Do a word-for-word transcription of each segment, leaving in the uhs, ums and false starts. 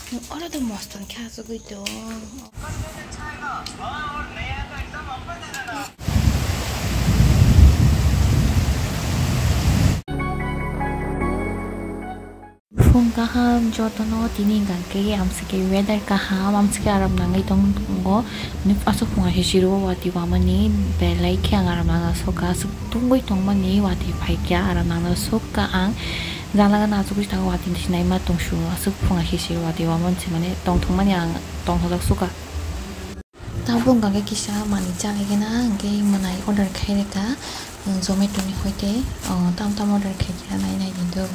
Oro to moston khe asugwi tong. Phung kaham jotono tini hwnkha khe amsike weather kaham, amsike aram nangwi tongo. Aswk phunga hisiro watwi wamani belai khe ang aram nangna sokha, aswk tungwi tongmani watwi phaikha, aram nangna sokha ang. Jala gana aswk bwskango watwi sinai ma tongsu, aswk phunga hisiro watwi wamani se mane tongthokmani ang tongthokjak sokha. Tabuk hwnkha khe kisa manwi chalaigena, hwnkhe mwnai order khaireka, Zomato ni hoite, o, tam tam order khaikha nai nai di do.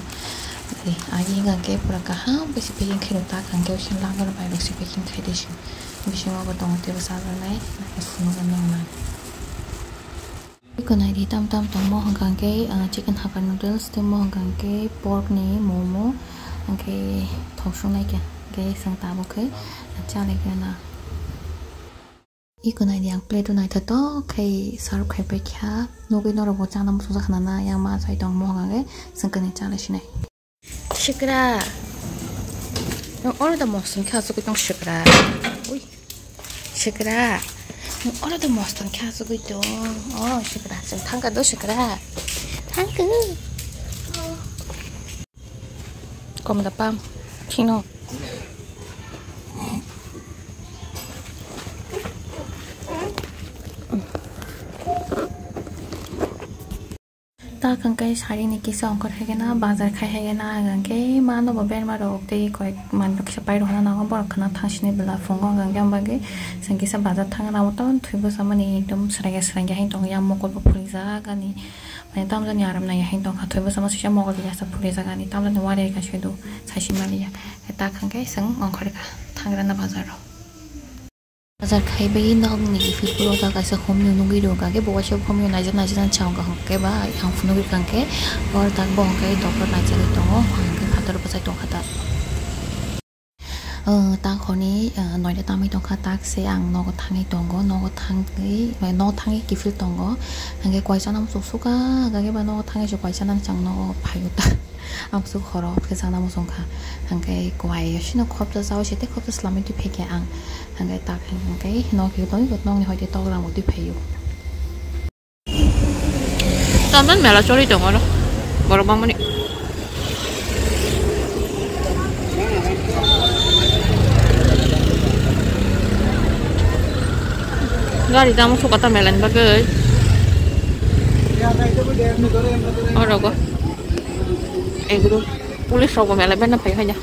Agi hwnkha khe pura kaham khe se packing khairok ta, hwnkhe bising langmani bai rok se packing khai de se. Bisingo bo tongo teibo chajaknai, phunukgwi nuknai. Iko nai di tam tam tongmo hwnkha khe, o, chicken hakka noodles, tei mo hwnkha khe pork ni momo, hwnkhe thok sung nai khe, hwnkhe chwng tabuk khe chalai khe na. Iko nai di ang plate o naithotok khe serve khai paikha. Nugwi norok bo chana muchungsa khna na yang ma chai tong mo hwnga khe chwng khe chalai sinai. Sikra. Nwng oro da mosong khe asugwi tong sikra. Ui. Sikra. Nwng oro da mosong khe asugwi tong. Oh, sikra. Chwng thangkha do sikra. Thangkha. Kom da pam. Chino. Ta kangkai sari ni kisa ongkhor hai khe na bazar khai hai khe na hwnkhe mano bo berma rok tei koi manwi kisa pai rok na nango borok khna thang sini bwla phungo hwnkhe bagwi chwng kisa bazar thang na motom thwi bwsa mani ekdom swrangya swrangya hai tong yang mokol bo phuri jak ani. Mane tamjani aram nai hai tongkha, thwi bwsamo sisa mokol ya sa phuri jagani, tamjani wari ka se do, sai si mali ya. Ta khang kai sang ongkhor ka, thangrana bazar ro. Bazar khai bai nokni philpul o ta kaisa homni nugwi rw ka, khe bo waisa homni naijak naijak nang chao ka hwnkhe ba, yang phunugwi kang khe, or tak bo hwnkhe doctor naijagwi tongo, hwnkhe phatar bwsai tongkha ta. Ah, tak horni, ah, noida tamwi tongkha, tak se ang nogo thangwi tongo, nogo thangwi, bai nogo thangwi kiphil tongo, hwnkhe koichana muchung suka, hwnkhe ba nogo thangwi se koichana chang nogo phaio ta, amsuk horo khe chana muchung kha, hwnkhe kowai sino khopsa chao se tei khopsa swlamwi twi phaikhe ang, hwnkhe tak hwnkhe nok tongwi nokni hoite togra mutwi phaio. Tamdan mela choli tongo oro. Borok bangmani. Gari tamo suka ta mela ni bagwi. Oro go. Egro. Police rok bo mela bana phai phai ya.